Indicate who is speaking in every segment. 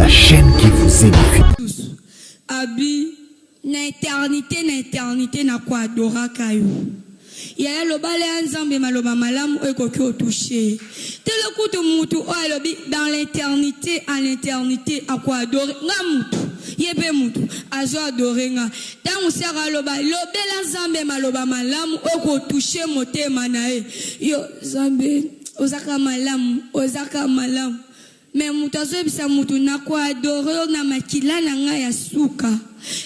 Speaker 1: la chaîne qui vous édifie.
Speaker 2: Abi na eternite na eternite na ko adoraka yo yaya lobala ya nzambe maloba malamu oyo ekoki otouche ye tele kutu mutu oyo alobi dans l'eternite en eternite ako adore nga mutu ye pe mutu azo adore nga tango sara aloba lobela nzambe maloba malamu oyo ko touche motema na ye yo nzambe ozaka malamu ozaka malamu Mais mutu azoyebisa mutu nako adore yo na makila na nga ya suka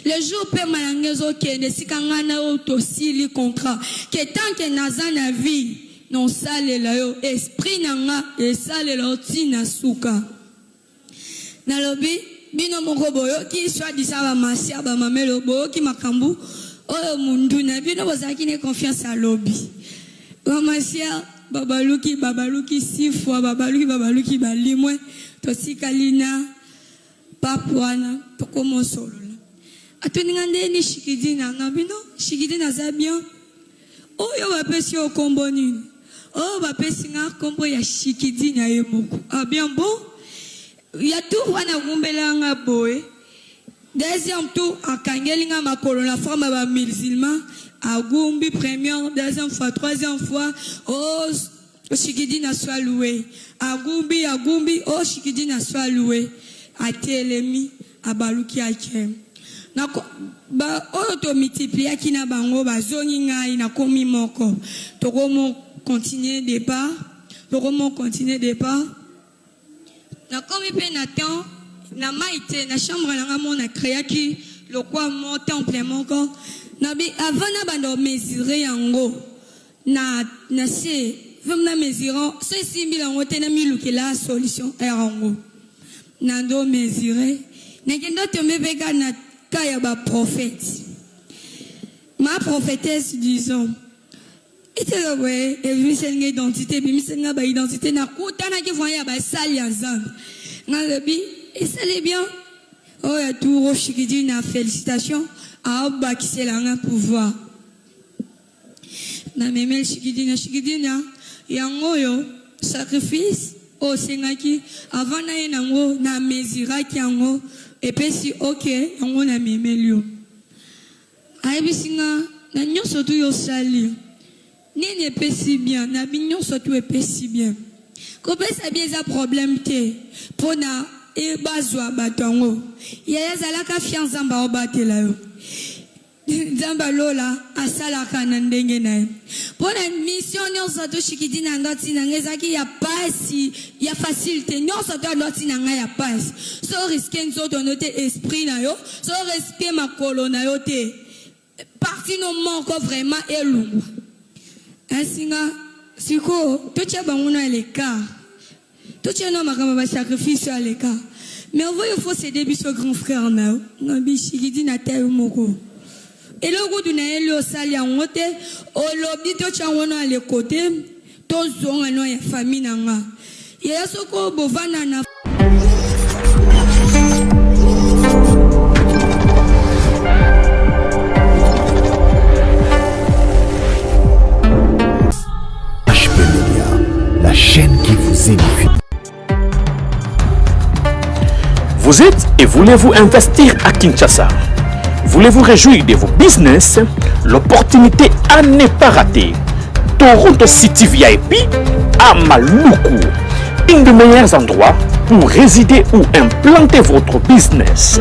Speaker 2: le jour pema na nga ezokende esika nga na yo tosili contrat que tant que naza na vie nosalela yo esprit na nga esalela yo ti na suka nalobi bino moko boyoki soit disant ba masia ba mamelo boyoki makambu oyo mundu na bino bozalaki ne confiance alobi ba masia Babaluki babaluki six fois babaluki babaluki balimwe totikali na pape wana tokoma osolola atuni nga nde ni shikidina nga bino shikidina aza bien oyo bapesi yo kombo nini oyo bapesi nga kombo ya shikidina ye moko ah bien bon ya tour wana agumbela nga boye Deuxième tour akangeli nga makolo na forme ya ba musulman agumbi première deuxième fois troisième fois oh Shikidina soit loue agumbi agumbi oh Shikidina soit loue atelemi abaluki ake na ba oyo to multipliaki na bango bazongi ngai nakomi moko tokomo continuer départ tokomo continuer départ Nakomi pe na temps na mayi te na chambre na nga moko na creaki lokwa mo temple moko na bi avant na banda ko mesurer yango na na se faut na mesurer so esimbi nango te na milukela solution heure yango na ndo mesurer na kenda tombe pe ka na cas ya ba prophète ma prophetesse disons Etelo boye ebimiseli nga identite ebimiseli nga ba identite nakutanaki vraiment ya basali ya nzambe nga lobi esali bien oyo ya tour oshikidi na felicitation aobakisela nga pouvoir na memeli shikidina shikidina yango oyo sacrifice oyo osengaki avant naye nango na mesuraki yango epesi ok yango na memeli yo Ayebisi nga na nionso tout y'osali nini epesi bien nabi nionso tout epesi bien kopesa bien eza problème te pona bazua batu yango yaya zalaka fier nzambe aobatela yo nzambe ya lola asalaka na ndenge naye pona mission nionso tout shikidina ando atina nga ezalaki ya pasi ya facile te nionso tout ando atina nga ya pasi so risque nzoto no te esprit na yo So respect makolo na yo te parti no moko vraiment elungwa asinga sikoyo totia bango na l'écart totia na makambo ba sacrifice à l'écart mais ovoyo faut céder biso grand frère na yo na bishikidi na tayo moko eloko kutu na yeli osali yango te olobi totia yango na le côté tozonga no ya famille na nga yaya soko bovanda na
Speaker 1: HP Media, la chaîne qui vous édifie.
Speaker 3: Vous êtes et voulez-vous investir à Kinshasa? Voulez-vous réjouir de vos business? L'opportunité à ne pas rater. Toronto City VIP à Maluku. Un des meilleurs endroits pour résider ou implanter votre business.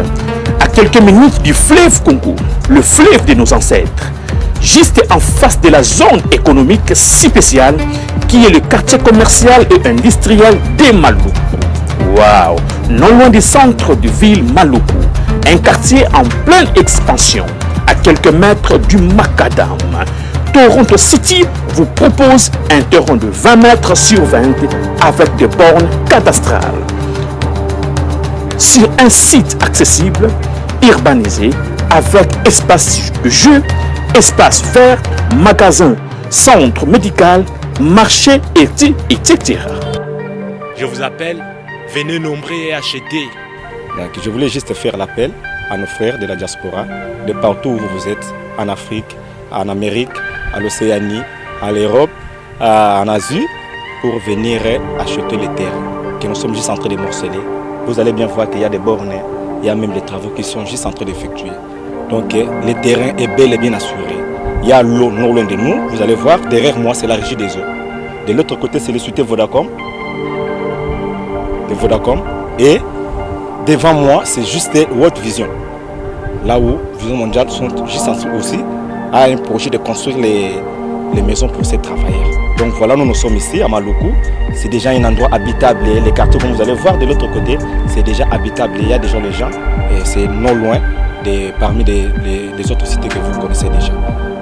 Speaker 3: À quelques minutes du fleuve Congo, le fleuve de nos ancêtres. Juste en face de la zone économique si spéciale qui est le quartier commercial et industriel de Maluku. Waouh! Non loin du centre de ville Maluku, un quartier en pleine expansion, à quelques mètres du Macadam. Toronto City vous propose un terrain de 20 mètres sur 20 avec des bornes cadastrales. Sur un site accessible, urbanisé, avec espace de jeu, espace vert, magasin, centre médical, marché, etc.
Speaker 4: Je vous appelle, venez nombreux et acheter.
Speaker 5: Donc, je voulais juste faire l'appel à nos frères de la diaspora, de partout où vous êtes, en Afrique, en Amérique, à l'Océanie, à l'Europe, en Asie, pour venir acheter les terres que nous sommes juste en train de morceler. Vous allez bien voir qu'il y a des bornes, il y a même des travaux qui sont juste en train d'effectuer. Donc le terrain est bel et bien assuré. Il y a l'eau non loin de nous. Vous allez voir, derrière moi, c'est la régie des eaux. De l'autre côté, c'est le cité Vodacom. De Vodacom. Et devant moi, c'est juste World Vision. Là où Vision Mondiale sont juste en dessous aussi a un projet de construire les, les maisons pour ces travailleurs. Donc voilà, nous nous sommes ici à Maluku. C'est déjà un endroit habitable. Les quartiers, comme vous allez voir de l'autre côté, c'est déjà habitable. Il y a déjà les gens et c'est non loin de, parmi les, les, autres cités que vous connaissez déjà.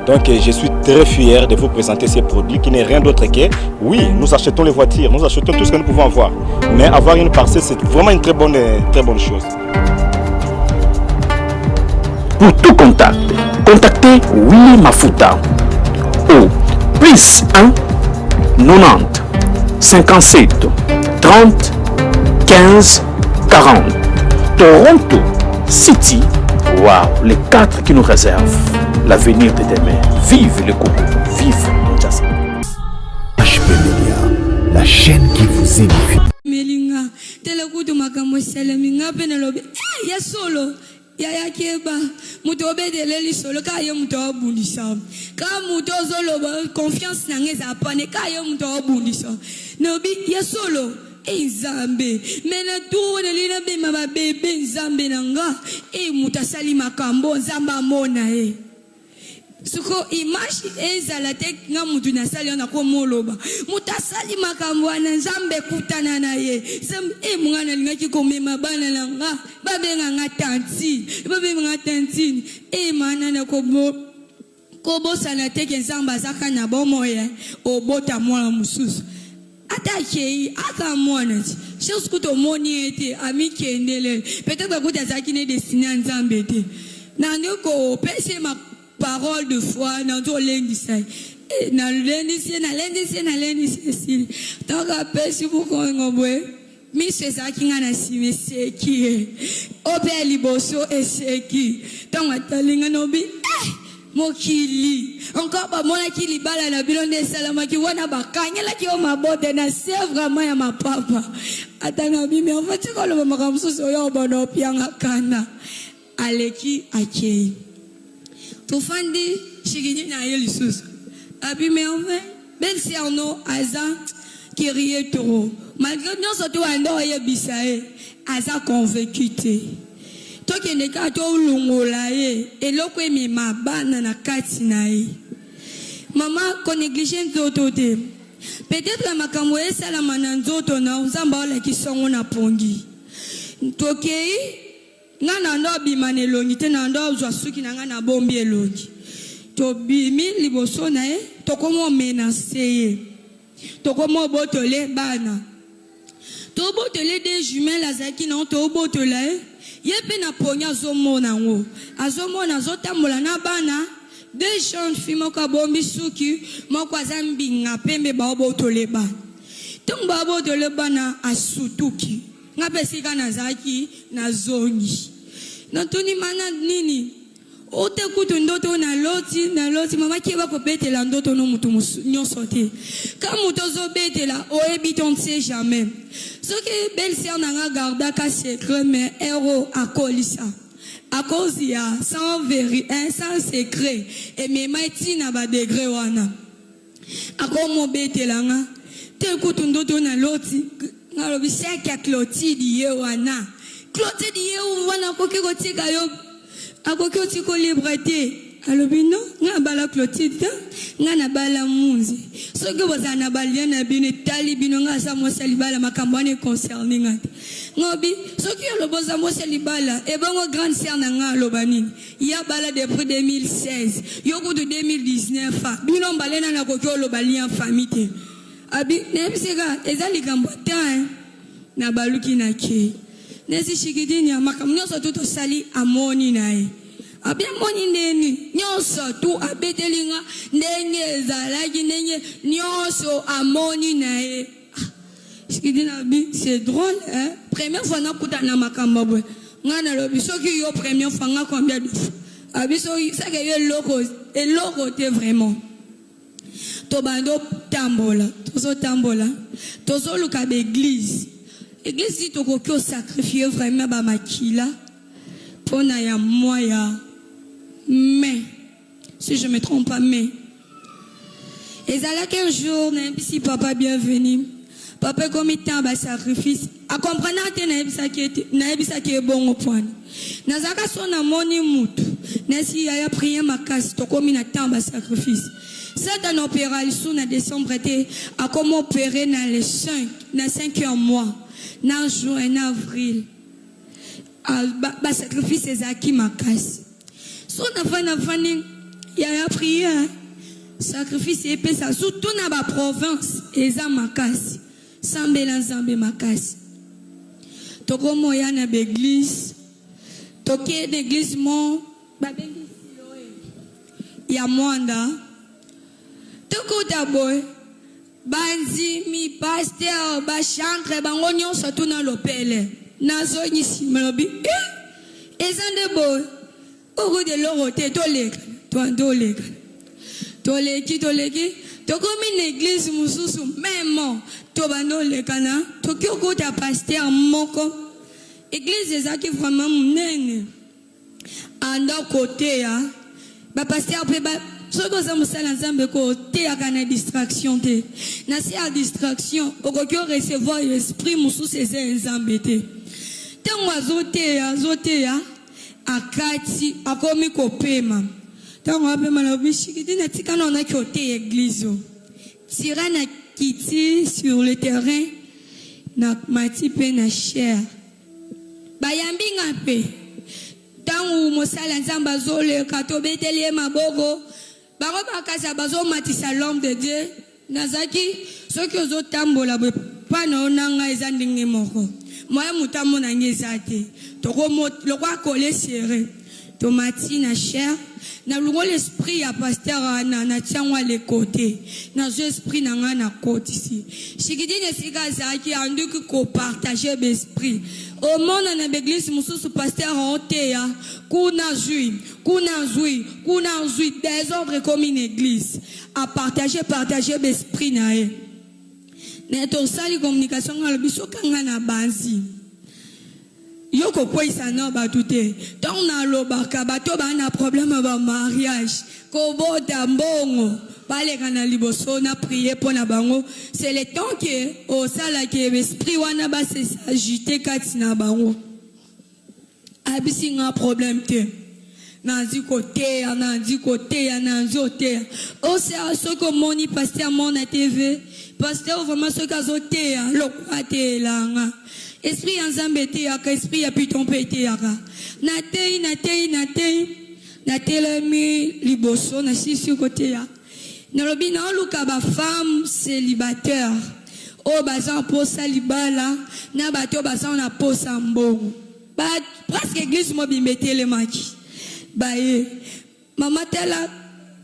Speaker 5: Donc je suis très fier de vous présenter ces produits qui n'est rien d'autre que, oui, nous achetons les voitures, nous achetons tout ce que nous pouvons avoir. Mais avoir une parcelle, c'est vraiment une très bonne chose.
Speaker 3: Pour tout contact, contactez Willy Mafuta au plus 1 90 57 30 15 40. Toronto City, waouh, les quatre qui nous réservent l'avenir de demain. Vive le Congo, vive Kinshasa.
Speaker 1: HP Media, la chaîne qui vous édifie.
Speaker 2: Melinga tela kutu makambo esalemi nga mpe nalobi eh, ya solo yaya keba moto obetele lisolo kaka ye moto abundisa kaka moto ozoloba confiance na nga eza pane kaka ye moto abundisa nalobi ya solo e nzambe me na tour nali nabema babebe nzambe na nga e moto asali makambo nzambe amona ye siko image ezala te nga mutu nasali wana komoloba moto asali makambo wana nzambe ekutana na ye e monga nalingaki komema bana na nga babenga nga tantine babenga nga tantine e mana na kobosana te ke nzambe azaka na bomoi obota mwana mosusu ata akei aka mwana ti chance kuta omoni ye te amikendele peut-être kuta azalaki ne destiné ya nzambe te nandi kopesa ye ma parole de foi nandi olendisa ye nalendisi ye nalendisi ye nalendisi esili ntango apesi mokongo boye miso ezalaki nga na nsima eseki ye oyo mpe ya liboso eseki ntango atali nga nobi eh, mokili encore bamonaki libala na bino nde esalamaki wana bakangelaki yo mabote na se vraiment ya mapapa ata na bimi enfin tika oloba makambo mosusu oyo obona opianga kanda aleki akei tofandi shikini na ye lisusu abi mais enfin belle sœur no aza curieux trop malgré nyonso to anda oyebisa ye aza convaincu te tokende kaka tolongola ye eloko emema bana na kati na ye mama konéglige nzoto te peut-être makambo esalama na nzoto na nzambe aolakisa yango na pongi tokei nga na ndo abima na elongi te na ndo azwa suki na nga na bombi elongi tobimi liboso na ye tokomi omenacer ye tokomi obotole bana tobotole deux jumelles azalaki nango tobotola ye ye mpe na pongi azomona yango azomona azotambola na bana deux jeunes filles moko abombi suki moko aza mbinga pembe baobotole bana ntongo baobotole bana asutuki nga mpe esika nazalaki nazongi natuni mana nini ote kutu ndoto naloti naloti mama keba kobetela ndoto no mutu nyonso te ka moto ozobetela oyebi te on ne sait jamais soki belle sœur na nga gardaka secret mais ero akolisa à cause ya sans véri hein, sans secret emema etina badegré wana akomobetela nga te kutu ndoto naloti ngalobi seke ya Clotilde ye wana Clotilde ye wana akoki kotika yo akoki kotika libre te alobi no nga nabala Clotilde te nga nabala munzi soki bozala na balien na bino etali bino nga aza mwasi ya libala makambo wana econcerne nga te ngobi soki oloba oza mwasi ya libala ebongo grande sœur na nga aloba nini ya bala depuis 2016 yo kutu 2019 bino mbale nani akoki oloba lien famille te abi nayebisika eza likambo te na baluki na kei nesi shikidini ya makambo nyonso tu tosali amoni na ye abi amoni ndeni nyonso tu abeteli nga ndenge ezalaki ndenge nyonso amoni na ye shikidini abi c'est drôle hein? Première fois nakuta na makambo boye nga nalobi soki yo première fois nga combien de fois abi soki seke yo eloko eloko te vraiment tobandi otambola tozotambola tozoluka baéglise. Eglise ti tokoki osacrifie vraiment ba makila pona ya mois ya mai si je me trompe pas mai ezalaki un jour nayebisi papa bienvenu papa ekomi temps ba sacrifice acomprena te nayebisaki ete nayebisaki ye bongo pwana nazalaka so namoni mutu nasi yaya prier makasi tokomi na temps ba sacrifice Satana opera lisusu na decembre te akoma opere na le 5 na 5 mois na juin na avril ba sacrifice ezalaki makasi so nafandi nafandi yaya priere sacrifice epesa surtout na ba province eza makasi sambela nzambe makasi tokomoya na baeglise tokei na eglise mo babengi Siloe ya mwanda tokuta boye bandimi pasteur bachantre bango nyonso tuna lopele nazongi nsima lobi eh, eza nde boye okuta eloko te toleka toleka toleki toleki tokomi na eglise mosusu meme tobanda olekana toki okuta pasteur moko eglise ezalaki vraiment monene anda koteya ba pasteur pe ba soki oza mosali ya nzambe koteyaka na distraction te na se ya distraction okoki orecevoir esprit mosusu eza ya nzambe te ntango azoteya azoteya akati akomi kopema ntango apema na bishikiti natika na onaki oteya eglise o tira na kiti sur le terrain na mati mpe na chair Bayambi nga mpe. Ntango mosali ya Nzambe azoleka, tobeteli ye maboko. Bango bakasa bazomatisa l'homme de Dieu. Nazalaki soki ozotambola boye pa na yo na ngai eza ndenge moko. Moyen moto amona ngai eza te. Tokomo lokwa colle serré. Tomati na chair. Nalongoli esprit ya pasteur wana natia yango à le cote. Nazwi esprit na ngai nakotisi. Shikidini esika azalaki anduki ko partager ba esprit. Omona na ba eglise mosusu pasteur aoteya kuna azwi, kuna azwi, kuna azwi desordre ekomi na eglise. A partager partager ba esprit na ye. Na tosali communication ngai alobi soki ngai nabanzi. Yo kokweyisa nao batu te tango nalobaka bato ba na problème ya ba mariage kobota mbongo baleka na liboso na prier mpo na bango c'est le temps que osala ke esprit wana ba se s'agiter kati na bango abisi nga problème te Nazi koteya, nazi koteya, nazi oteya. Osea soki omoni pasteur mona TV, pasteur vraiment soki azoteya lokwa ateyelanga. Esprit ya Nzambe eteyaka, esprit ya piton mpe eteyaka. Nateyi, nateyi, nateyi, natelemi liboso, nasisi koteya. Nalobi naoluka ba femme célibataire oyo baza na posa libala na bato oyo baza na posa mbongo. Ba presque eglise mobimba etelemaki baye mama tala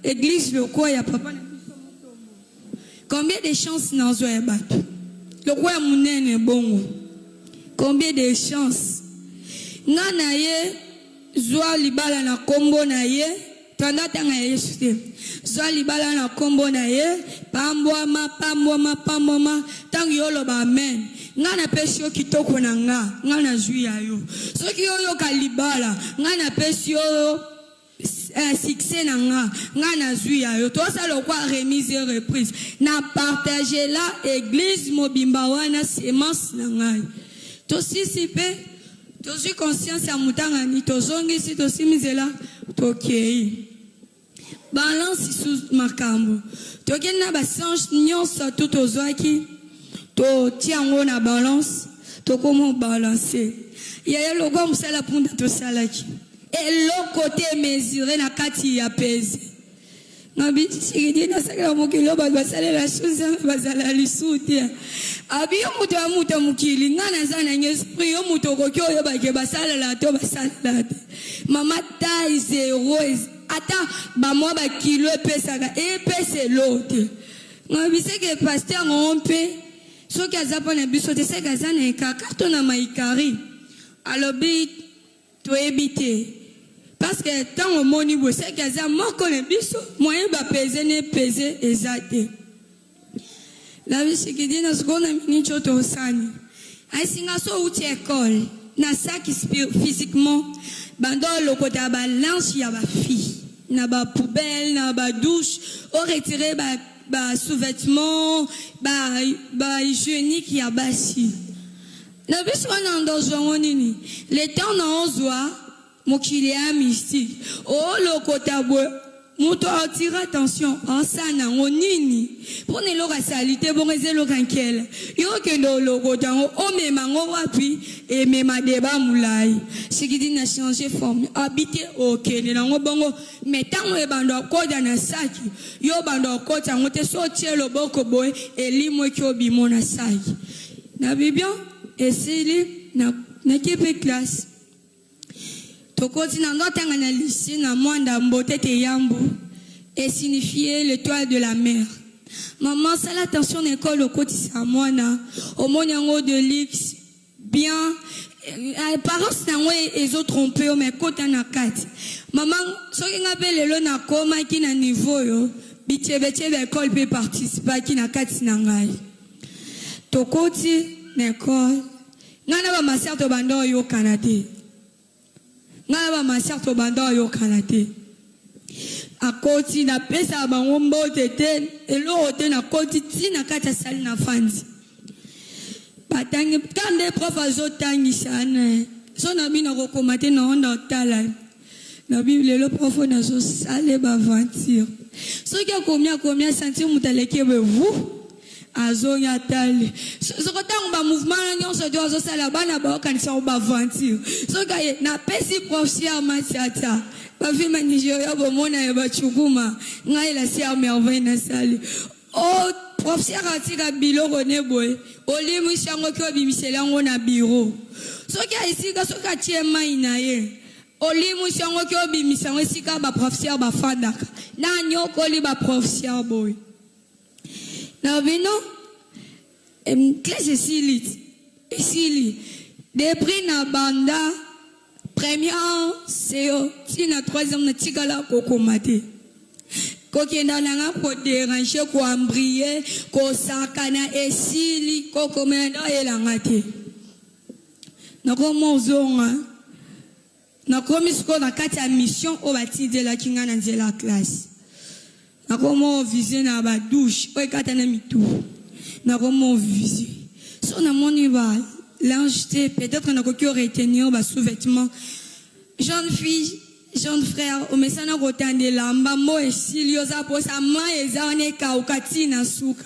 Speaker 2: eglise lokola ya papa na biso Mutombo combien de chance nazwa ya bato lokola ya monene bongo combien de chance nga na ye zwa libala na kombo na ye Tanda tanga ya Yesu te. Zwa libala na kombo na ye, pambwama, pambwama, pambwama, tango yo oloba amen. Nga napesi yo kitoko na nga, nga nazwi ya yo. Soki yo oyoka libala, nga napesi yo eh, succès na nga, nga nazwi ya yo. Tosala lokwa remise et reprise. Na partage la eglise mobimba wana semence na ngai. Tosisi pe Tozwi conscience ya mutangani, tozongisi, tosimi nzela, tokei. Balance sous makambo. Tokei na ba sange nyonso tout tozwaki, totia yango na balance, tokomo balancer. Yaya lokwa mosala punda tosalaki. Eloko te mesure na kati ya pese. Ngabi tshisekedi nasalela mokili oyo bato basalela su nzambe bazala lisusu te abi yo moto ya moto ya mokili ngai naza na nge esprit yo moto okoki oyeba ke basalela to basalela te mama taille zero ata bamwa bakilo epesaka epesa eloo te ngabi seke paster ngo mpe soki aza mpo na biso te seke aza na ekaka to na maikari alobi Toyebi te parce que tango omoni boye seke aza moko na biso moyen ba pese ne pese eza te na bisikidi na sikoyo na minute oyo tosani. Ayebisi nga so owuti ecole na sac physiquement banda olokota ba linge ya ba fille na ba poubelle na ba douche o retirer ba ba sous-vêtements ba ba hygienique ya basi na biso wana ndozwa ngo nini le temps na ozwa Mokili ya mystique olokota boye mutu a attire attention asala nango nini pona eloko ya salite bongo eza eloko ya nkele yo okende olokota yango omema yango wapi emema debat mulayi shikidi na changer forme habite okende nango bongo mais tango ebanda okota na saki yo obanda okota yango te so otie loboko boye elimweki obimo na saki na bibion esili na nake pe classe. Tokoti na nga otanga na lycee na Mwanda Mbotete Yambu e signifie l'etoile de la mer. Maman sala attention na ecole okotisa mwana omoni yango de luxe bien apparence na yango ezo tromper yo mais kota na kati. Maman soki nga pe lelo nakomaki na niveau oyo bitshebetshebe ya ecole pe participaki na kati na ngai. Tokoti na ecole Ngai na ba ma sœur tobanda oyokana te. Ngai na ba ma sœur tobanda oyokana te. Akoti napesaka bango mbote te eloko te nakoti ti na kati ya salle na fandi. Batangi kaka nde prof azotangisa na so na bino akokoma te na onda otala. Na bible lelo prof oyo nazosala ba aventure. Soki akomi akomi asentir moto aleki ye boye wu azongi atali soko ntango ba mouvement wana nyonso to azosala bana baokanisa yango ba aventure. Soki aye napesi prof Siar Matiata bafilme ya Nigeria bomona ya bachukuma ngai la Siar Merveille nasali o prof Siar atika biloko ne boye olimwisi yango ki obimisela yango na bureau soki esika soki atie mai na ye Olimwisi yango ke obimisa yango esika ba professeur bafandaka. Na nyokoli ba professeur boye. Na bino classe esili esili depuis na banda première CO ti na troisième na tikala kokoma te. Kokenda na nga ko deranger ko embrouiller kosakana esili kokoma na oyela nga te. Nakoma ozonga nakomi sikoyo na kati ya mission oyo batindelaki ngai na nzela ya classe. Nakoma ovise na ba douche oyo ekata na mitu. Nakoma ovise so namoni ba linge te peut-être nakoki retenir ba sous-vêtements. Jeune fille, jeune frère, omesana kotanda elamba mo esili oza posa mai eza wana ekauka ti na suka.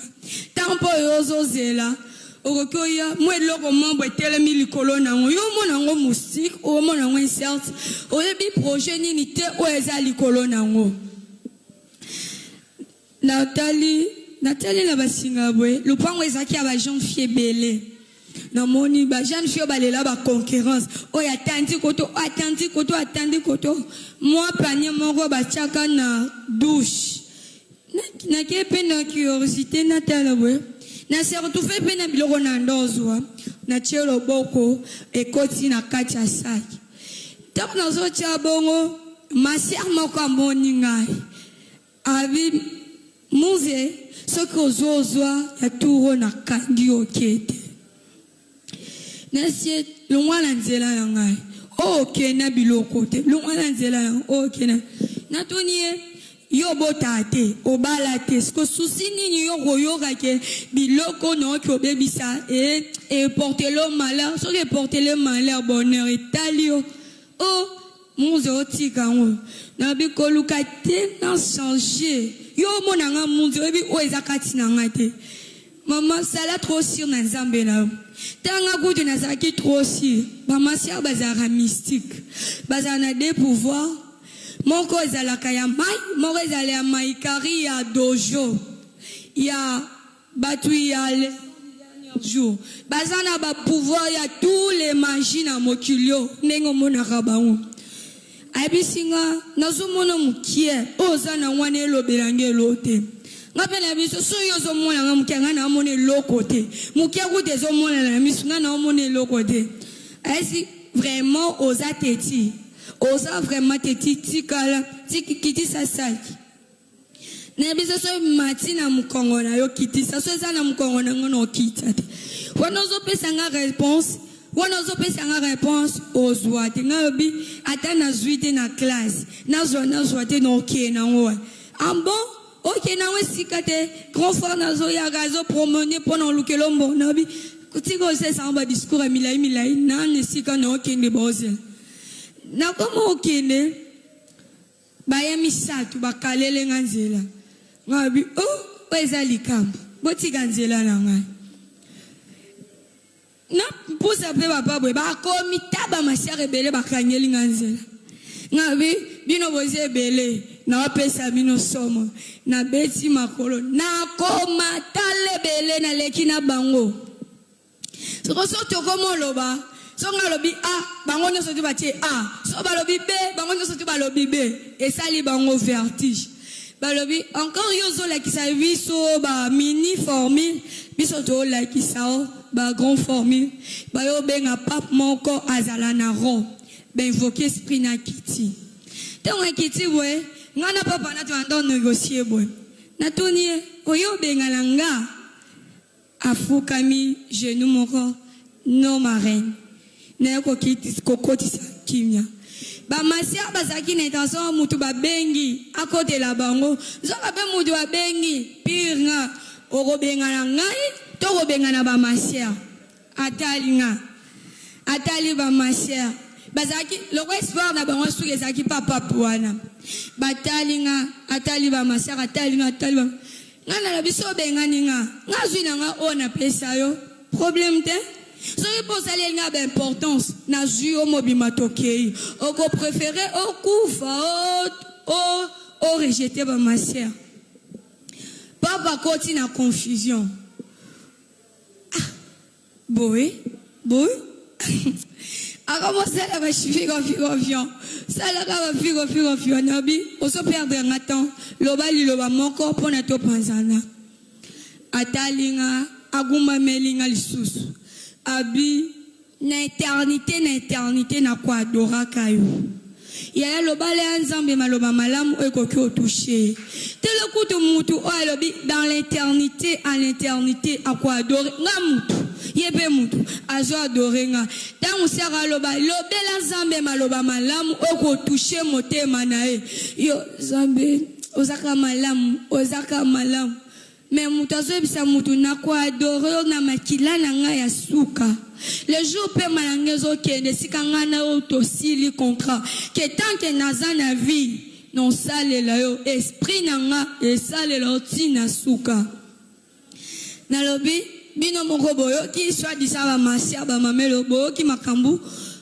Speaker 2: Ntango mpo oyo ozozela okoki oya mwa eloko mwa boye etelemi likolo na yango, yo omona yango moustique, omona yango insecte, oyebi projet nini te oyo eza likolo na yango. Natali natali na basinga ya boye lopango ezalaki ya ba jeune fille ebele namoni ba jeune fille oyo balela ba concurrence oyo atandi koto oyo atandi koto atandi koto mwa panier moko batiaka na douche nake mpe na curiosité natala boye na se retrouve mpe na biloko na ndozwa natie loboko ekoti na kati ya saki ntango nazotia bongo masiere moko amoni ngai Abi muze soki ozwa ozwa ya tour oyo na kangi yo oke te nasi longwa na nzela na ngai oyo oke na biloko te longwa na nzela na oyo oke na natuni ye yo obota te obala te siko susi nini yo koyoka ke biloko na oki obebisa e eportele malheur soki eportele malheur bonheur etali yo o oh, Muze otika yango nabi koluka te na changer yo omona nga muze oyebi oyo eza kati na nga te maman sala trop sur na nzambe na yo tanga kutu nazalaki trop sur ba masière bazalaka mystique bazala na deux pouvoir moko ezalaka ya mai moko ezala ya maikari ya dojo ya Batu ya les dernier jour baza na ba pouvoir ya tous les magies na mokili oyo ndenge omonaka bango. Ayebisi nga nazomona mokie oyo oza na wana elobela nga eloko te. Nga pe na biso soki ozomona nga mokie nga naomona eloko te. Mokie kutu ezomonana na miso nga naomona eloko te. Ayebisi vraiment oza teti oza vraiment teti tikala kitisa saki. Na biso so mati na mokongo na yo kitisa so eza na mokongo na ngo na okita te. Wana ozopesa nga réponse, wana ozopesa nga réponse, ozwa te. Nga lobi ata nazwi te na classe, nazwa nazwa te na okee nango. Ah bon, okee nango esika te. Grand frère nazoyaka azopromene mpo na olukela mbongo. Nabi tika osesanga badiscours ya milai milai, nana esika na okende bozela. Nakoma okende, baya misato bakalele nga nzela. Nga bi oh, oyo eza likambo, botika nzela na ngai. Na mpusa mpe bapa boye bakomi ta bamasiare ebele bakangeli nga nzela. Nga bi bino boza ebele, nawapesa bino somo. Nabeti makolo, nakoma tala ebele, naleki na bango. Soko so tokoma oloba, so nga alobi A, bango nyonso tu batie A. So balobi B, bango nyonso tu balobi B. Esali bango vertige. Balobi encore yo ozolakisa biso ba mini formule, biso tolakisa o ba grand formule. Bayo benga pape moko azala na rond. Ba invoquer esprit na kiti. Tango akiti boye, nga na papa na tobanda négocier boye. Natuni ye, oyo obengana nga afukami genou moko, non ma reine, naye kokotisa kimia. Bamasia bazalaki na intention mutu babengi akotela bango, nzoka mpe mutu babengi pire nga okobengana ngai to kobengana bamasia. Atali nga, atali bamasia bazalaki lokwa espoir na bango suki ezalaki papa wana. Batali nga, atali bamasia, atali nga, atali ba nga na biso obengani nga, nga zwi na nga oyo napesa yo problème te. Soki mpo osaleli nga ba importance, nazwi yo mobima tokei. Okopréféré okufa o o rejeter bamasia. Papa akoti na confusion. Ah, boye boye akomosala bafirofirofion, salaka bafirofirofion. Nabi ozoperdre nga temps, loba liloba moko mpona topanzana. Atali nga, agumbameli nga lisusu, abi na éternité na éternité nakoadoraka yo. Yaya, lobala ya Nzambe maloba malamu oyo ekoki otouche tele kutu mutu oyo alobi dans l'éternité à l'éternité akoadore nga. Mutu ye mpe mutu azo adore nga. Ntango saka aloba, lobela Nzambe maloba malamu oyo kotouche motema na ye. Yo Nzambe ozaka malamu, ozaka malamu. Me moto azoyebisa motu nakoadore yo na makila na ngai ya suka. Le jour pema na ngai ezokende esika ngai na yo tosili contrat ke tant ke naza na vie, nosalela yo, esprit na nga esalela yo ntina suka. Nalobi bino moko boyoki soi-disant bamasia bamamelo, boyoki makambo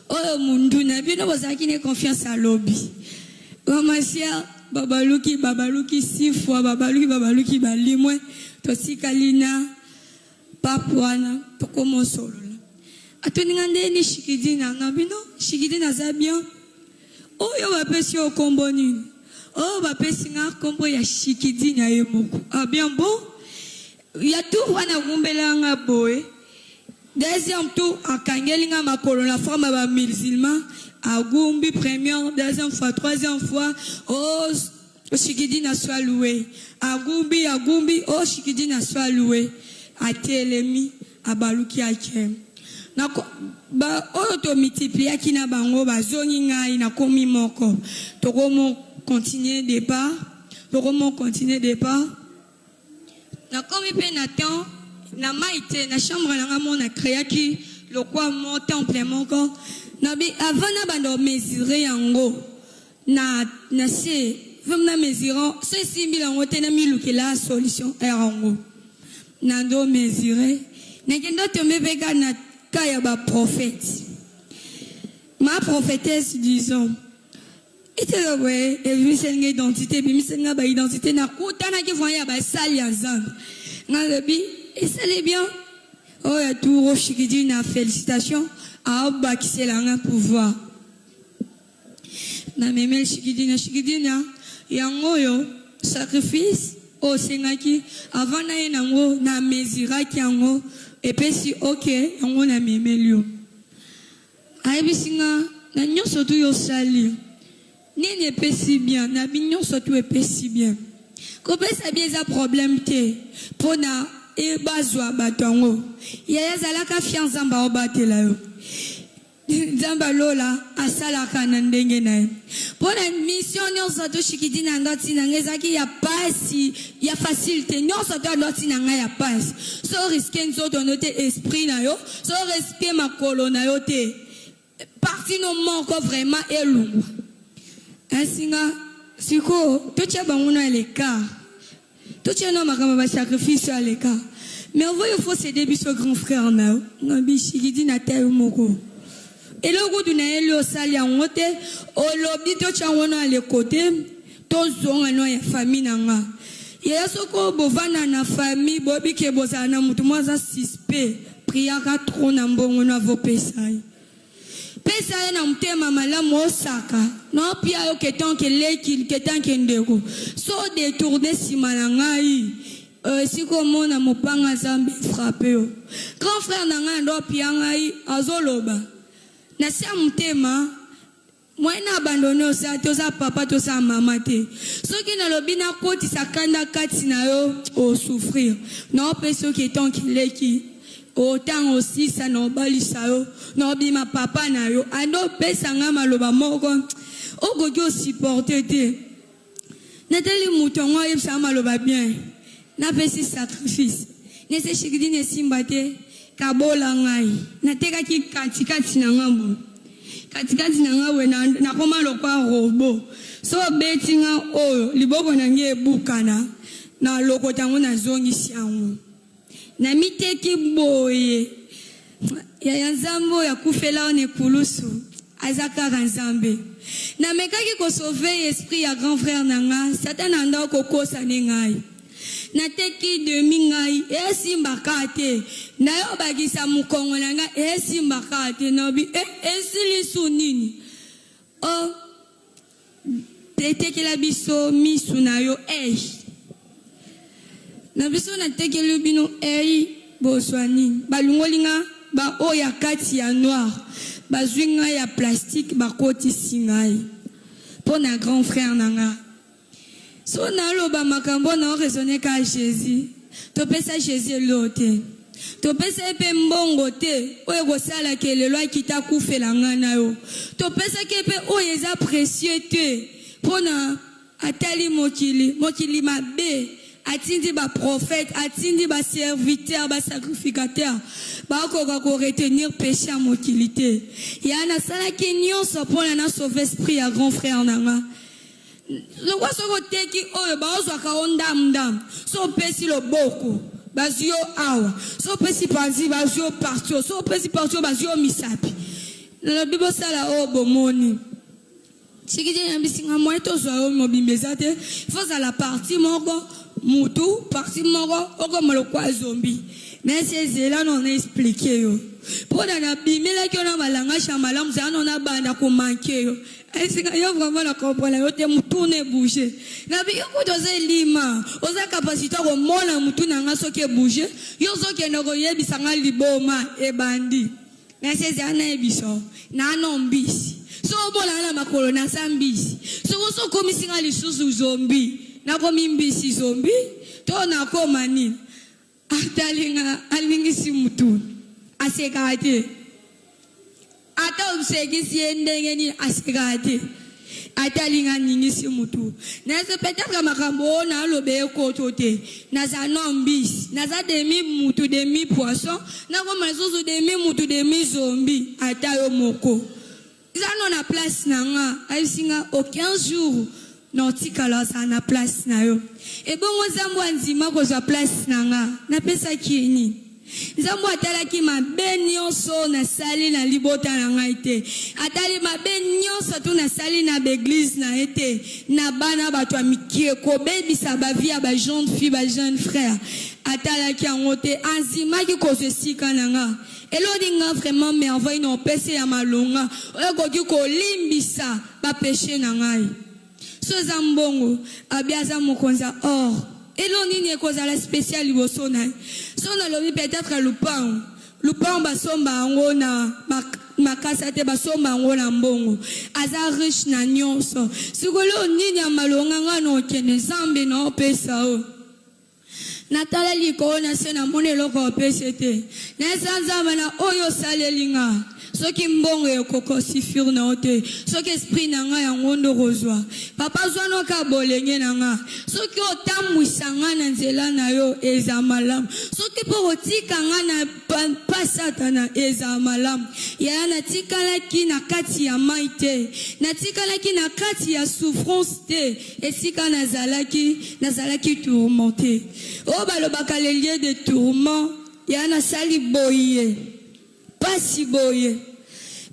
Speaker 2: oyo mundu na bino bozalaki ne confiance alobi. Bamasia babaluki, babaluki six fois, babaluki, babaluki, balimwe. Totikali na pape wana, tokomosolola. Atoninga ndeni Shikidina na bino, Shikidina aza bien. Oyo bapesi yo kombo nini? Oyo bapesi nga kombo ya Shikidina ye moko. Ah bien, bon ya tour wana agumbela nga boye. Deuxième tour, akangeli nga makolo na forme ya bamusulman, agumbi première, deuxième fois, troisième fois. Oh Shikidina soit loué. Agumbi, agumbi, oh Shikidina soit loué. Atelemi, abaluki, ake. Ba oyo tomultipliaki na bango bazongi, ngai nakomi moko. Tokomo continuer départ, tokomo continuer départ. Nakomi mpe na temps na mai te na chambre na nga mo nacréaki lokwa mo temple moko. Nabi avant na banda omesure yango na se vem na mesure, so esimbi yango te, namilukela solution ere yango. Nando mesure, nakende otombe mpe ka na ka ya baprophète, ma prophétesse disons. Etela boye ebimiseli nga identité, ebimiseli nga baidentité. Nakutanaki voye ya basali ya Nzambe. Nga lobi esali bien oyo ya tour Shikidi na félicitation, aobakisela nga pouvoir. Namemeli Shikidina, Shikidina yango oyo sacrifice oyo osengaki avant na ye nango, na mesuraki yango, epesi ok, yango namemeli yo. Ayebisi nga na nyonso tu yosali nini epesi bien. Nabi nyonso tu epesi bien. Kopesa bien eza problème te mpona. e bazwa bato yango. Yaya zalaka fier Nzambe aobatela yo. Nzambe ya lola asalaka na ndenge na ye. Mpo na mission nyonso to shikidi na nga ntina ngai ezalaki ya pasi ya facile te. Nyonso to ando ntina ngai ya pasi. So risque nzoto no te esprit na yo, so risque makolo na yo te. Parti no moko vraiment elongwa. Asinga sikoyo totia bango na l'écart. Totia na makambo ba sacrifice ya l'écart. Mais ovoyo faut céder biso grand frère na yo. Na bishikidi na tayo moko. Eloko kutu na ye osali yango te, olobi totia yango na le côté, tozonga no ya famille na nga. Yaya soko bovanda na famille boyebi ke bozala na motu moko aza suspect, priaka trop na mbongo no avopesa ye. Pesa ye na motema malamu osaka na opia yo ke tant que leki ke tant que ndeko so détourne nsima na ngai esika omona mopanga Nzambe frappe yo. Grand frère na ngai ando apia ngai azoloba na se ya motema moyen na abandonne osa te, oza papa toza mama te. Soki nalobi nakotisa kanda kati na yo osouffrir na opesa oki etanke leki otanga osisa na obalisa yo na obima papa na yo ando opesa ngai maloba moko okoki osupporte te. Natali moto yango ayebisaka maloba bien, napesi sacrifice nese shikidini esimba te, kabola ngai natekaki katikati na ngai boye katikati na ngai boye nakoma lokwa robo so obeti nga oyo liboko na ngai ebukana na lokota yango nazongisi yango namiteki boye. Yaya Nzambe oyo akufela wana ekulusu aza kaka Nzambe. Namekaki kosauve esprit ya grand frère na nga, Satan anda kokosa ne ngai. Nateki demi ngai esimbaka te, nayobakisa mokongo na ngai esimbaka te, nabi esili su nini? Oh, tetekela biso misu na yo ei. Na biso natekeli bino ei bozwa nini? Balongoli nga ba oyo ya kati ya noir, bazwi ngai ya plastique bakotisi ngai mpo na grand frère na nga. So naloba makambo na raisonner ka Jésus. Topesa Jésus eloko te. Topesa ye mpe mbongo te oyo ekosalaka lelo akita akufela ngai na yo. Topesaki ye mpe oyo eza précieux te mpona atali mokili, mokili mabe. Atindi ba prophète, atindi ba serviteur, ba sacrificateur bakoka ko retenir péché ya mokili te. Ya nasalaki nyonso mpona na sauver esprit ya grand frère na nga. Lokwa soki oteki oyo baozwaka yo ndambu-ndambu, so opesi loboko bazwi yo awa, so opesi panzi bazwi yo parti oyo, so opesi parti oyo bazwi yo misapi. Nalobi bosala oyo bomoni. Sikiti na bisinga moyen tozwa yo mobimba eza te, faut ozala parti moko mutu parti moko okoma lokwa zombi. Nasi ezela no na explique yo mpona nabimelaki yo na balangage ya malamu, zala no nabanda komanke yo. Esinga yo vraiment na comprendre yo te, mutu na ebouge na bi yo kutu oza elima, oza capacité ya komona mutu na nga soki ebouge yo ozokende koyebisa nga liboma ebandi. Nasi ezala nayebiso na no mbisi so omona na makolo naza mbisi, soki oso okomisi nga lisusu zombi nakomi mbisi zombi to nakoma nini? Atali nga alingisi mutu asekaka te, ata osekisi ye ndenge nini asekaka te. Atali nga aningisi mutu nazo peut-être makambo oyo naloba ekoto te, naza no mbisi, naza demi mutu demi poisson, nakoma lisusu demi mutu demi zombi. Ata yo moko eza no na place na nga. Ayebisi nga au 15 jours na otikala ozala na place na yo. Ebongo Nzambe andima kozwa place na nga, napesaki ye nini? Nzambe atalaki mabe nyonso nasali na libota na ngai te, atali mabe nyonso tu nasali na baeglise na ye te, na bana bato ya mikie kobebisa bavie ya bajeune fille bajeune frère, atalaki yango te, andimaki kozwa esika na nga. Eloni nga vraiment merveille na opesi ya malonga oyo ekoki kolimbisa bapeshe na ngai. So eza mbongo, abi aza mokonzi ya or, elo nini ekozala spécial liboso na ye? So nalobi peut-être lupango, lupango basomba yango na makasa te, basomba yango na mbongo. Aza riche na nyonso. Sikoyo nini ya malonga nga na okende Nzambe na opesa oyo? Natala likolo na se namoni eloko opesi te. Naza Nzambe na oyo osaleli nga. Soki mbongo ekoko suffire na yo te. Soki esprit na nga yango nde okozwa. Papa zwa noka bolenge na nga. Soki otambwisa nga na nzela na yo eza malamu. Soki mpo okotika nga na pa satana eza malamu. Yaya natikalaki na kati ya mai te. Natikalaki na kati ya souffrance te. Esika nazalaki, nazalaki tourmente. Oyo balobaka le lieu de tourment, ya nasali boye, pasi boye.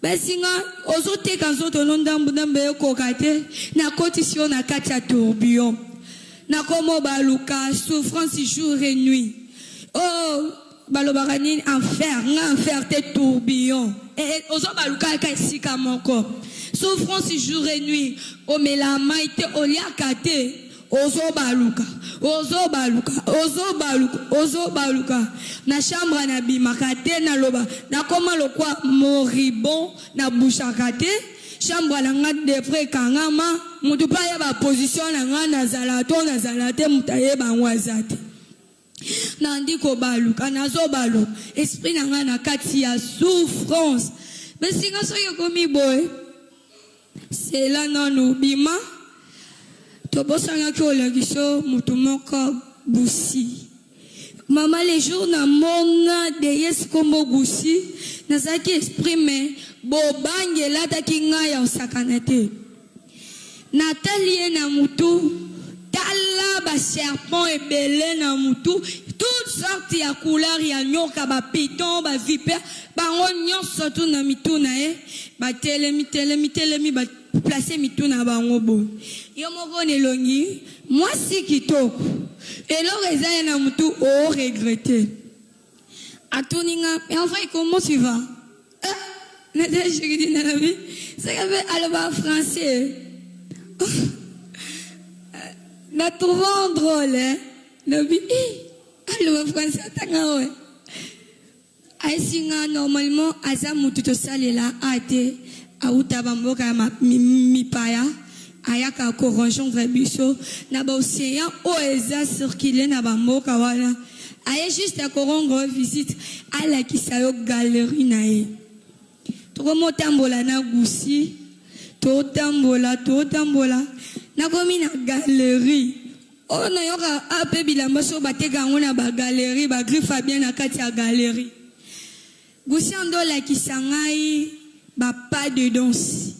Speaker 2: Basi nga ozoteka nzoto no ndambu ndambu ekoka te, nakotisi yo na kati ya tourbillon. Nakomo baluka souffrance jour et nuit. Oh, balobaka nini enfer, nga enfer te tourbillon. Eh, eh, ozo baluka kaka esika moko. Souffrance jour et nuit, omela mai te, oliaka te, ozo baluka, ozo baluka, ozo baluka, ozo baluka. Na chambre na bimaka te, naloba, nakoma lokwa moribond, na bouchaka te. Chambre na nga depre ekangama, mutu pe ayeba position na nga nazala to nazala te, mutu ayeba yango aza te. Nandi kobaluka, nazobaluka, esprit na nga na kati ya souffrance. Besinga soki ekomi boye, sela nanu bima, tobosanaki olakisa mutu moko busi. Mama le jour na mona deyesi kombo gusi, nazalaki esprit mais bobangi elataki ngai ya osakana te. Natali ye na mutu, tala ba serpent ebele na mutu, toute sorte ya couleur ya nyoka, ba python, ba vipère, bango nyonso tu na mitu na ye, batelemi telemi telemi ba place mitu na bango boye. Yo moko na elongi mwasi kitoko, eloko eza ye na mutu o regretter. Atuni nga, mais en vrai comment tu vas? Ah, Nadège nalobi, soki mpe aloba français. Na trouvant drôle, hein? Lobi, eh, aloba français atanga oyo. Ayesi nga normalement aza mutu tosalela a te auta bamboka ya mipaya ayaka ko rejoindre biso na ba océan oyo eza circule na bamboka wana aye juste ko rendre visite alakisa yo galerie na ye. Tokomotambola na gusi, totambola totambola, nakomi na galerie oyo nayoka ape bilamba so bateka yango na ba galerie, ba griffe bien na kati ya galerie. Gusi ando olakisa ngai ba pas de danse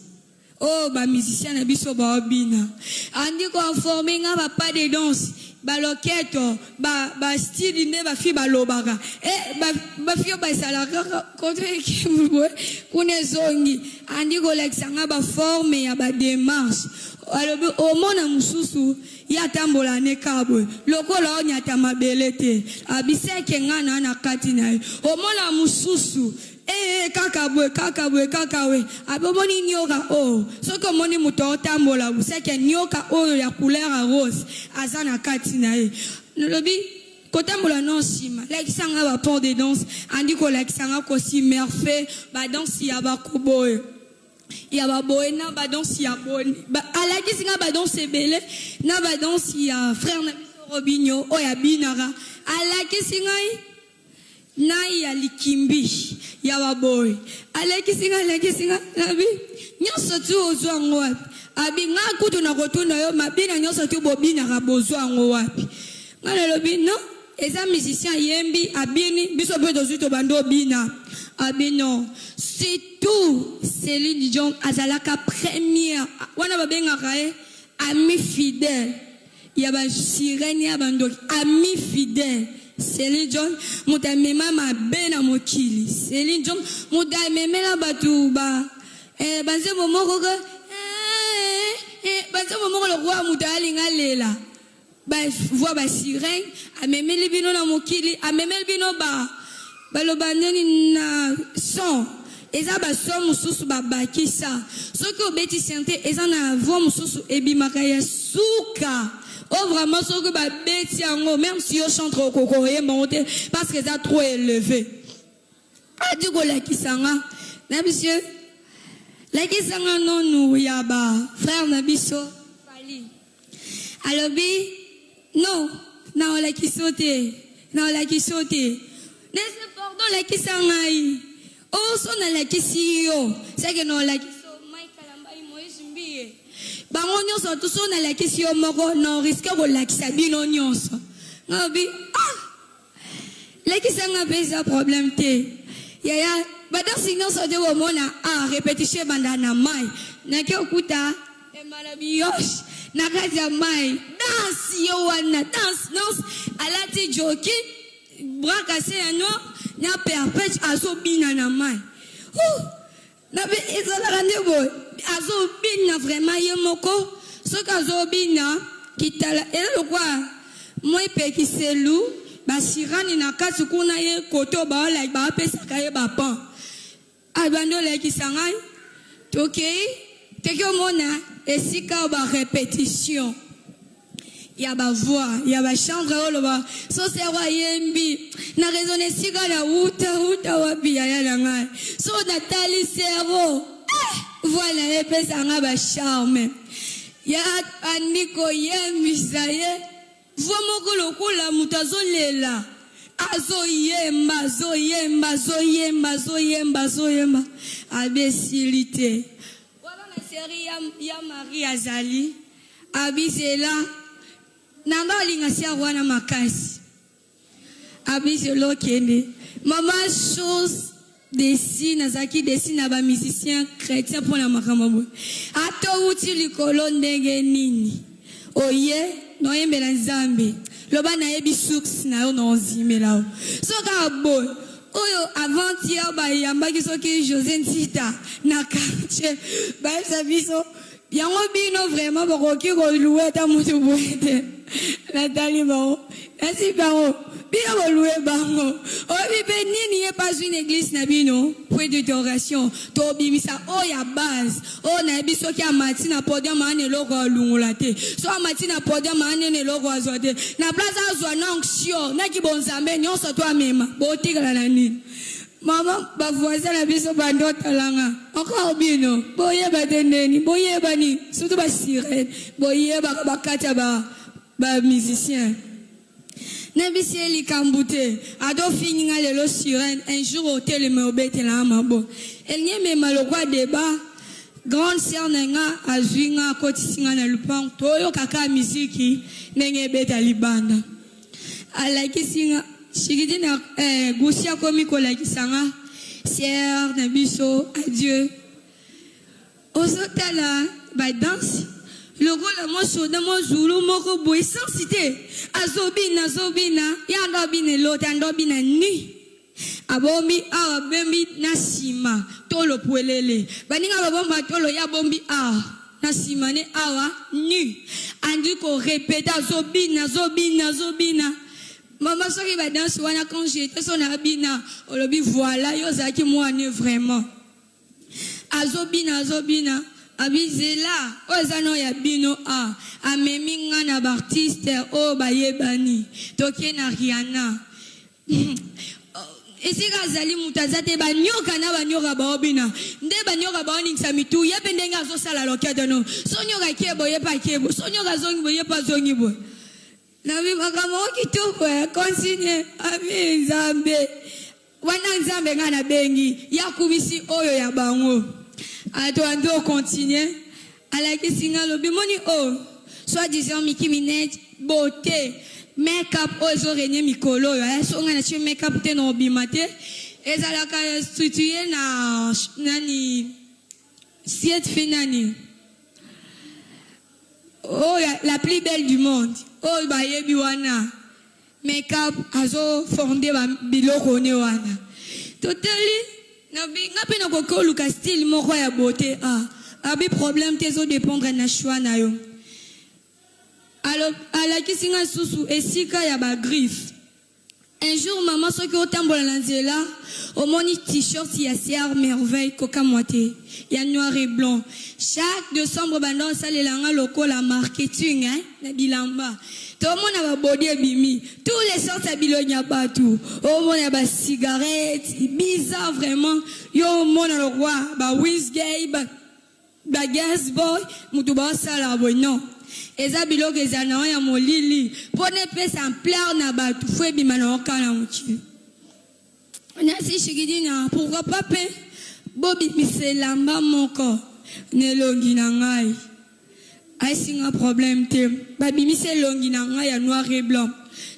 Speaker 2: oyo ba musicien na biso baobina, andi ko informe nga ba pas de danse, ba loketo, ba style nde ba fi balobaka, eh ba fi oyo basalaka koto ekimwe kuna ezongi, andi kolakisa nga ba forme ya ba démarche. Alobi omona mosusu ye atambola ne kabwe lokola onyata mabele te, abiseke nga na na kati na ye. Omona mosusu eh kaka boye kaka boye kaka we, abomoni nyoka oyo. Soki omoni moto otambola seke nyoka oyo ya couleur ya rose aza na kati na ye. Nalobi kotambola no nsima, lakisa nga ba port de danse, andi kolakisa nga kosimerfe ba danse ya bakoboye ya baboye na ba danse ya boni, alakisi nga ba danse ebele na ba danse ya frère na biso Robinho oyo abinaka, alakisi ngai na ya likimbi ya baboye, alakisi nga, alakisi nga nabi nyonso tu ozwa yango wapi? Abi nga kutu na kotuna yo mabina nyonso tu bobinaka bozwa yango wapi? Nga nalobi non, eza musicien ayembi abini, biso mpe tozwi tobandi obina. Abi non, surtout Céline Dion azalaka première wana babengaka ye ami fidèle ya ba sirène ya bandoki, ami fidèle. Céline Dion moto amema mabe na mokili. Céline Dion moto amemela bato ba banzembo moko ke banzembo moko lokola moto alinga lela ba voix ba sirène amemeli bino na mokili, amemeli bino ba baloba nini na son eza ba son mosusu babakisa. Soki obeti synthé eza na voix mosusu ebimaka ya suka o vraiment soki babeti yango même si yo chantre okoko oyemba yango te parce que eza trop élevé. Adi kolakisa nga na biso, lakisa nga nonu ya ba frère na biso Fally. Alobi non, Naolakisa yo te, naolakisa yo te. Nese pardon, lakisa ngai. Oh, so nalakisi yo, seke naolakisa yo Mike Kalambay, Moïse Mbiye. Bango nyonso tu so nalakisi yo moko, na risque kolakisa bino nyonso. Ngabi, ah! Lakisa nga mpe eza problème te. Yaya, badansi nyonso te bomona, ah, répétition ebanda na mai. Nake okuta emala biyosh na kati ya mai. Danse ye wana, danse, danse. Alati joki, bras cassé ya noir, na perpète azobina na mai. Ouh! Na ezalaka nde boye, azobina vraiment ye moko. Soki azobina kitala eza lokwa mwa epekiselu basirani na kati kuna, ye koto baapesaka ye bapan. Abandi olakisa ngai, tokei toki omona esika oyo barépétition ya bavoix ya bachantre oyo loba so sero ayembi na raison esika na wuta wuta wapi yaya na ngai. So natali sero, eh, voix na ye epesa nga bacharme ya andi koyembisa ye voix moko lokola moto azolela, azoyemba, azoyemba, azoyemba, azoyemba, azoyemba, abesili te. Wana na série ya Marie azali abizela nanga olinga siar wana makasi, abizela okende mama chose desi. Nazalaki desi na bamusicien chrétien mpona makambo boye. Ata outi likolo ndenge nini, oye noyembela Nzambe, loba nayebi source na yo, na ozimela yo. So kaka boye oyo avant-hier bayambaki soki José Ntita na quartier, bayebisa biso yango, bino vraiment bokoki kolouer ata motu boye te. Natali bango, nasi bango, bino bolouer bango, oyebi mpe nini ye pas une église na bino, point d'interrogation. Tobimisa oyo ya base oyo nayebi soki amati na podium ana eloko alungola te, so amati na podium anene eloko azwa te na place, azwa na onction naki bonzambe nyonso to amema, botikala na nini? Mama, bavoisin na biso bando otalanga encore, bino boyeba te ndeni boyebani, surtout basirene boyebaka bakati ya bamusicien. Nayebisi ye likambo te, atofingi nga lelo sirene, un jour otelema obetelanga mabo. Elingi emema lokwa débat. Grande sœur na nga azwi nga, akotisi nga na lupango, toyokaka miziki ndenge ebeta libanda. Alakisi nga shikiti na gusi, akomi kolakisa nga sœur na biso adieu. Ozotala badanse lokola mosoda mozulu moko boye sansi te, azobina, azobina, ye ando abina elota, ando abina ni abombi awa, abombi na nsima tolo pwelele. Baninga babomba tolo, ye abombi awa na nsima ne awa nu, andi korépéter, azobina, azobina, azobina. Mama, soki badanse wana, quand j'étais so na abina, olobi voilà, yo ozalaki mwana vraiment. Azobina, azobina, abizela oyo eza no ya bino. A amemi nga na baartiste oyo bayebani, tokie na Riana, esika azali moto aza te, banyoka na banyoka baobina nde banyoka baoningisa mitu. Ye mpe ndenge azosala loketo no, so nyoka akie boye, ye mpe akie boye, so nyoka azongi boye, ye mpe azongi boye. Nabi makambo o kitoko ya continue. Abi Nzambe wana, Nzambe ngai nabengi ya kubisi oyo ya bango. Ato andi ocontinue, alakisi nga, alobi moni oyo soit disant Miki Minete, beauté, make-up oyo ezorégner mikolo oyo. Aya so ngai natie make-up te na obima te. Ezalaka structure na nani siete fi nani oyo la plus belle du monde oyo bayebi wana, make-up azofonde biloko ne wana. Totali nga mpe nakoki oluka style moko ya beauté. Ah, abi problème te, ezodépendre na choix na yo. Alakisi nga susu esika ya bagriffe. Un jour, mama, soki otambola na nzela, omoni t-shirt ya Siar Merveille, kokamwa te, ya noir et blanc. Chaque décembre banda osalelanga lokola marketing, hein, na bilamba tomona babodi ebimi tous les sortes ya bilongi ya bato, omona bacigarette bizarre vraiment, yo omona lokwa ba Wisgay ba. Ba girls boy mutu baosala boye non eza biloko ezala nango ya molili pona epesa ampleur na batu faut ebima nango kaka na mokili. Nancy Shikidina pourquoi pas pe bobimisa elamba moko na elongi na ngai ayesi nga problème te babimisi elongi na ngai ya noir et blanc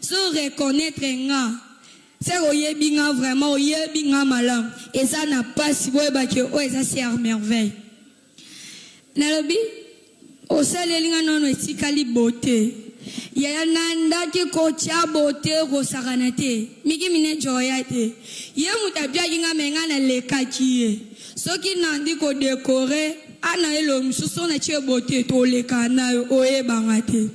Speaker 2: so reconnaitre nga Seke oyebi nga vraiment oyebi nga malamu eza na pasi boyeba ke oyo eza sœur merveille nalobi osaleli nga nanu etikali beaute yaya nandaki kotia beaute kosakana te miki mine joya te ye mutu abiaki nga me nga nalekaki ye soki nandi ko decore ana elongi mosusu soki natie beaute toleka nayo oyebanga te.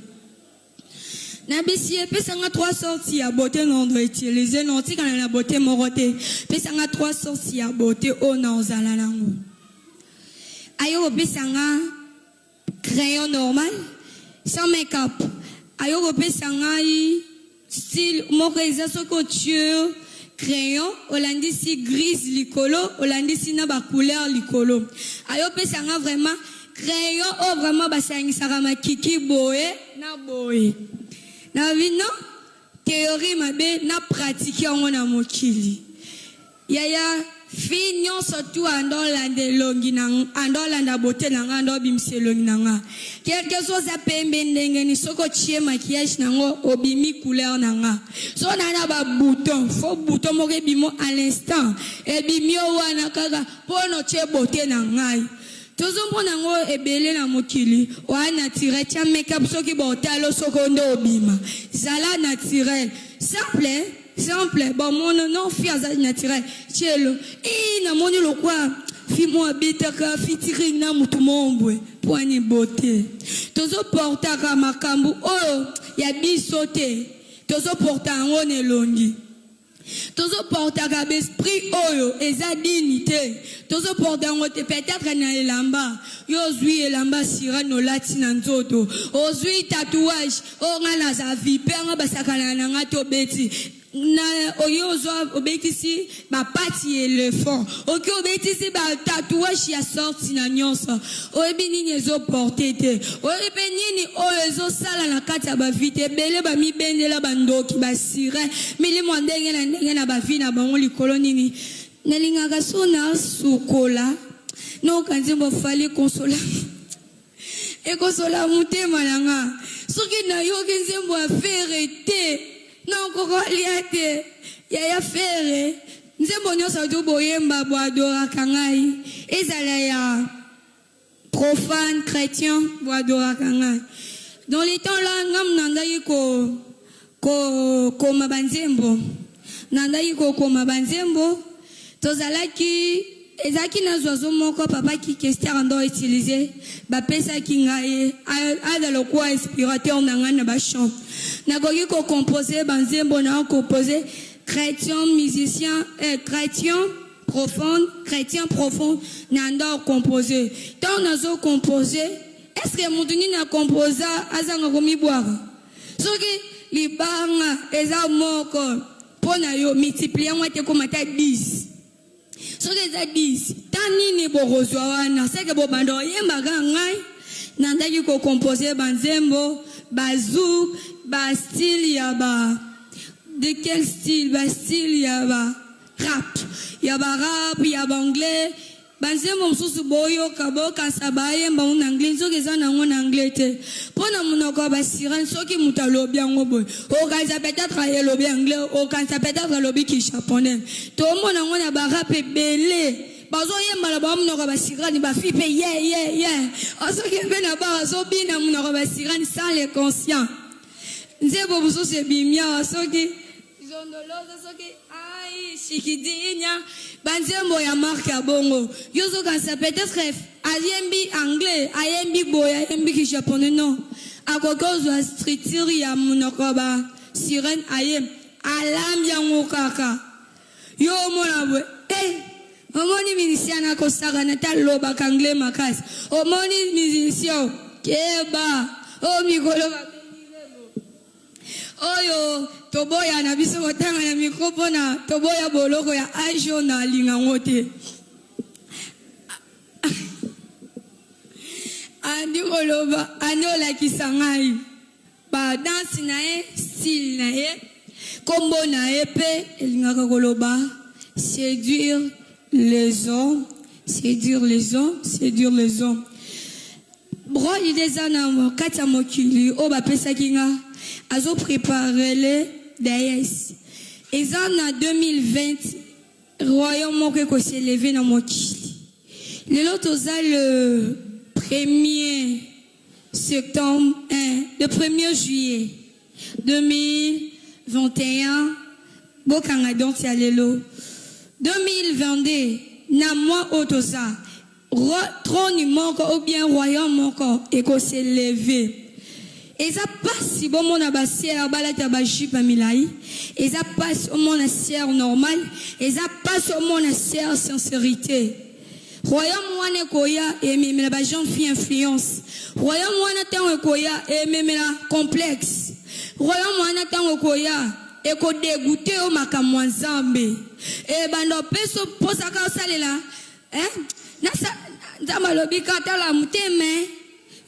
Speaker 2: Nabisi ye pesa nga trois sortes ya beaute na ondo utiliser na otikala na beaute moko te pesa nga trois sortes ya beaute oyo na ozala nango aye kopesa nga crayon normal sans make up aye kopesa ngai style moko eza soki otie crayon olandisi grise likolo olandisi na ba couleur likolo aye opesa nga vraiment Crayon oyo vraiment basangisaka makiki boye na boye na bino theorie mabe na pratique yango na mokili yaya fille nionso tout anda olanda elongi na anda olanda beaute na nga anda obimisa elongi na nga quelque soit oza pembe ndenge ni soki otie maquillage na ngo obimi couleur na nga soki na na ba bouton faux bouton moko ebimo à l'instant ebimi yo wana kaka pona otie beaute na ngai Tozo mona ngo ebele na mokili oa naturel tia make up soki ba otalo soki nde obima zala naturel simple simple ba mono non fille aza naturel tielo ii na moni lokwa fille moko abetaka featuring na mutu moko boye poani beaute tozo portaka makambu oyo ya biso te tozo porta yango na elongi. Tozo portaka b'esprit oyo eza digne te tozo porte yango te peut etre na elamba yo ozui elamba sirene olati na nzoto ozui tatouage oyo nga naza vipère nga basakanaka na nga te obeti na oye ozua obetisi ba patte ya elephant oke obetisi ba tatouage ya sorti na nionso oyebi nini ezo porte te oyebi pe nini oyo ezo sala na kati ya ba vie te ebele ba mibendela ba ndoki ba sirene milimo ya ndenge na ndenge na ba vie na bango likolo nini nalingaka so na sukola noyoka nzembo fally consola Ekosola motema na nga soki nayoki nzembo ya Ferre te nakoka kolia te yaya Ferre nzembo nionso tout boyemba bo adoraka ngai ezala ya profane chretien bo adoraka ngai dans les temps là nga nandaki ko ko koma ba nzembo nandaki ko koma ba nzembo tozalaki ezalaki na zoizo moko papa kikester ando utiliser ba pesaki ngai ye aza lokola inspirateur na ngai na ba chant nakoki ko composer ba nzembo na composer chretien musicien eh, chretien profonde chretien profond na ando composer tant nazo composer est ce que mutu nini a composa azanga komibwaka Soki libanga eza moko po na yo, multiplier yango ata ekoma ata 10. Soki eza 10, temps nini bokozwa wana? C'est que bobanda koyemba kaka ngai nandaki ko composer ba nzembo, ba zouk, ba style ya ba de quel style? Ba style ya ba rap, ya ba rap, ya ba anglais. Ba nzembo mosusu boyoka bokanisa bayemba yango na anglais nzoka eza na yango na anglais te po na monoko ya ba sirene soki moto alobi yango boye okanisa peut-etre alobi anglais okanisa peut-etre alobi ki japonais tomona yango na ba rap ebele bazoyemba na bango monoko ya ba sirene ba fille pe ye ye ye soki mpe na bar azobina monoko ya ba sirene sans le conscient nzembo mosusu ebimi awa soki Zondolozo soki ai shikidinya ba nzembo ya marque ya bongo yo ozo kanisa peut etre ayembi anglais ayembi boye ayembi ki japonais non akoki ozua structure ya munoko ba sirene aye alambi yango kaka yo omona boye eh omoni musicien akosakana te alobaka anglais makasi omoni musicien keba oyo mikolo ba Oyo toboya na biso kotanga na micro pona toboya boloko ya age oyo na linga ngo te. Andi koloba, andi olakisa ngai ba danse na ye, style na ye, kombo na ye pe elingaka koloba séduire les hommes, séduire les hommes, séduire les hommes. Brode eza na kati ya mokili oyo bapesaki nga, azo preparele dayes. Eza na 2020 royaume moko eko s'elever na mokili. Lelo toza le premier septembre, hein, le 1er juillet 2021, bokanga date ya lelo. 2022 na mois oyo toza, trône moko ou bien royaume moko eko s'elever. Eza pasi bomona ba sœur balata ba jupe ya milayi, eza pasi omona sœur normale, eza pasi omona sœur sincérité. Royaume wana ekoya ememela ba jeune fille influence. Royaume wana tango ekoya ememela complexe. Royaume wana tango ekoya eko dégoûter yo makambo ya Nzambe. Ebanda opeso posaka osalela, hein? Nasa Nzambe alobi ka tala motema,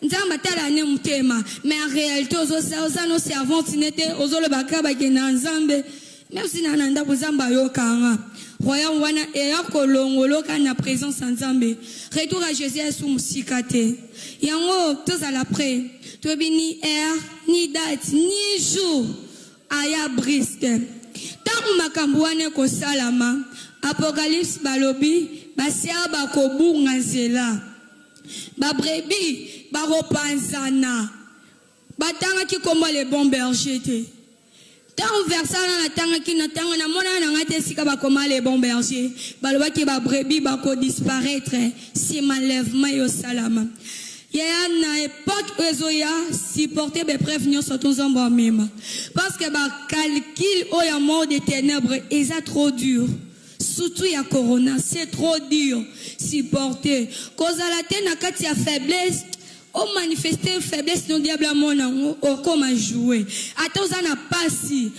Speaker 2: Nzambe atala ne motema, mais en réalité ozo oza no servante nete ozoloba ka bakenda na Nzambe. Même si na ndako Nzambe ayokanga. Royaume wana eya kolongoloka na présence ya Nzambe. Retour à Jésus esu mosika te. Yango tozala prêt. Toyebi ni heure, ni date, ni jour aya brusque. Ntango makambo wana ekosalama, Apocalypse balobi basia bakobunga nzela. Ba brebis bakopanzana. Batangaki kombo le bon berger te. Ntango verset wana natangaki, natanga namonana na ngai te esika bakoma le bon berger. Balobaki ba brebis bako disparaître nsima enlèvement eyosalama. Yaya na époque oyo ezoya supporter ba épreuve nyonso to Nzambe amema. Parce que ba calcul oyo ya monde des ténèbres eza trop dur. Surtout ya corona, c'est trop dur supporter. Kozala te na kati ya faiblesse, o manifester faiblesse no diable amona yango okoma jouer. Ata oza na pasi,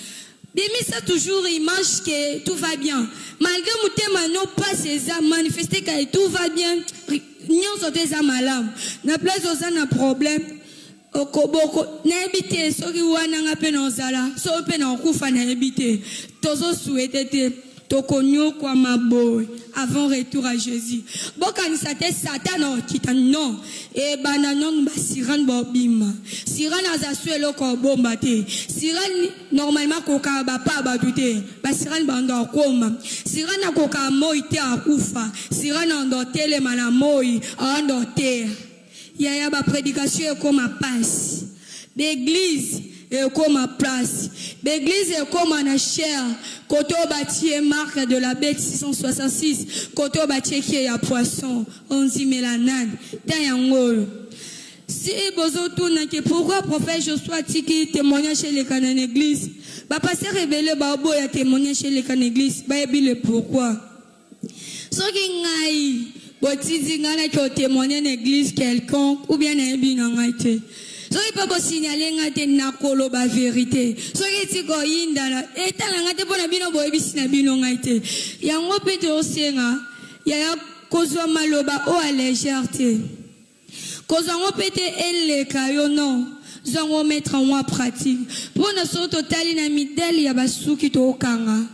Speaker 2: bimisa toujours image que tout va bien. Malgré motema no pasi eza, manifester que tout va bien, nyonso te eza malamu. Na place oza na problème, okoboko nayebi te soki wana nga mpe na ozala, soki mpe na okufa nayebi te. Tozosouhaiter te tokonyokwama boye avant retour à Jésus. Bokanisa te Satan okita, non, ebanda nonu basirène bobima. Sirène aza su eloko obomba te. Sirène normalement akokaka bapa bato te. Basirène bando akoma, sirène akokaka moi te, akufa. Sirène ando otelema na moi, ando oteya. Yaya, baprédication ekoma pasi, baeglise ekoma place, baeglise ekoma na cher. Kote oyo batie marque de la bête 666, kote oyo batie kie ya poisson, ondimela nani? Ta yango oyo si bozotuna ke pourquoi prophète Joshua atiki témoignage eleka na église, bapasteur ebele baoboya témoignage eleka na église, bayebi le pourquoi. Soki ngai botindi ngai naki otémoigne na église quelconque ou bien nayebi na ngai te, soki mpe bosignale ngai te, nakoloba vérité. Soki eti koyindana etala ngai te, mpo na bino boyebisi na bino ngai te. Yango mpe tosenga yaya kozwa maloba oyo à légère te, kozwa yango mpe te eleka yo, non, zwa yango mettre en pratique. Mpona soki totali na midele ya basuki tookanga,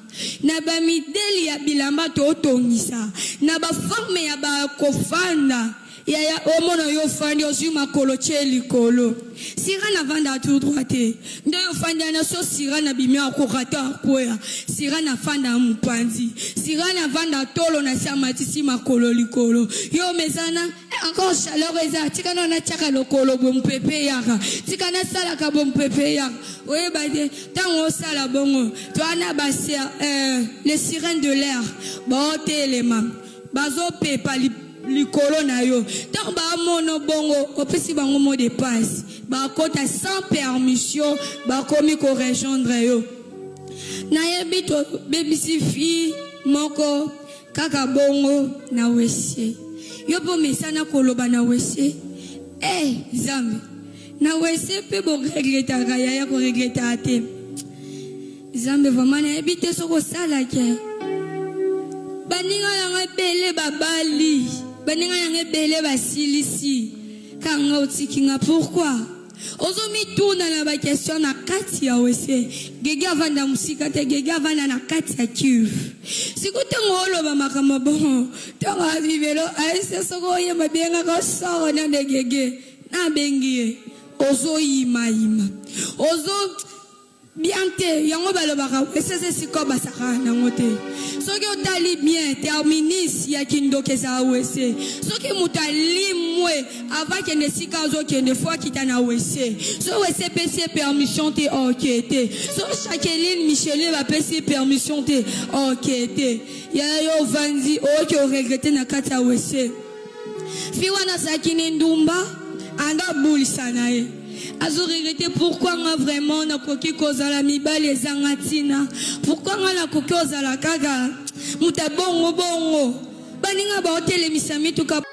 Speaker 2: na bamidele ya bilamba tootongisa, na baforme ya bakofanda, yaya omona yo ofandi, ozwi makolo tie likolo, sirène avanda tout droit te. Nde yo ofandi wana so sirène abimi, akoka te, akwea. Sirène afanda mopanzi, sirène avanda tolo na si, amatisi makolo likolo. Yo omesana encore chaleur eza, tika na natiaka lokolo boye, mopepe eyaka, tika nasalaka boye, mopepe eyaka. Oyeba te ntango osala bongo, towana les sirènes de l'air baotelema, bazopepa likolo na yo. Ntango bamono bongo, opesi bango mot de passe, bakota sans permission, bakomi korejoindre yo. Nayebi tobebisi fille moko kaka bongo na WC. Yo mpo mesana koloba na WC, e Nzambe, na WC mpe boregretaka. Yaya, koregretaka te. Nzambe, vraiment nayebi te soki osalaki. Baninga nanga ebele babali, baninga nanga ebele basilisi. Kanga otiki nga pourquoi? Ozo mituna na ba question na kati ya wese. Gege avanda mosika te, Gege avanda na kati ya cuve. Siko ntango oloba makambo bongo, ntango avivelo ayese soko oyemba bengaka osoro na nde Gege nabengi ye ozoyimayima ozo Bien te yango balobaka wese eza esika oyo basakaka nango te soki otali bien terminus ya kindoki ezala wese soki moto alimwe avant akende esika azokende fo akita na wese so wese epesi ye permission te oke te so Jacqueline Micheline bapesi ye permission te oke te ya yo ovandi oyoki oregrete na kati ya wese Fille wana azalaki ne ndumba anda abulisa na ye azo regrete pourquoi nga vraiment nakoki kozala mibali ezanga ntina pourquoi nga nakoki kozala kaka moto ya bongo bongo baninga baotelemisa mituka.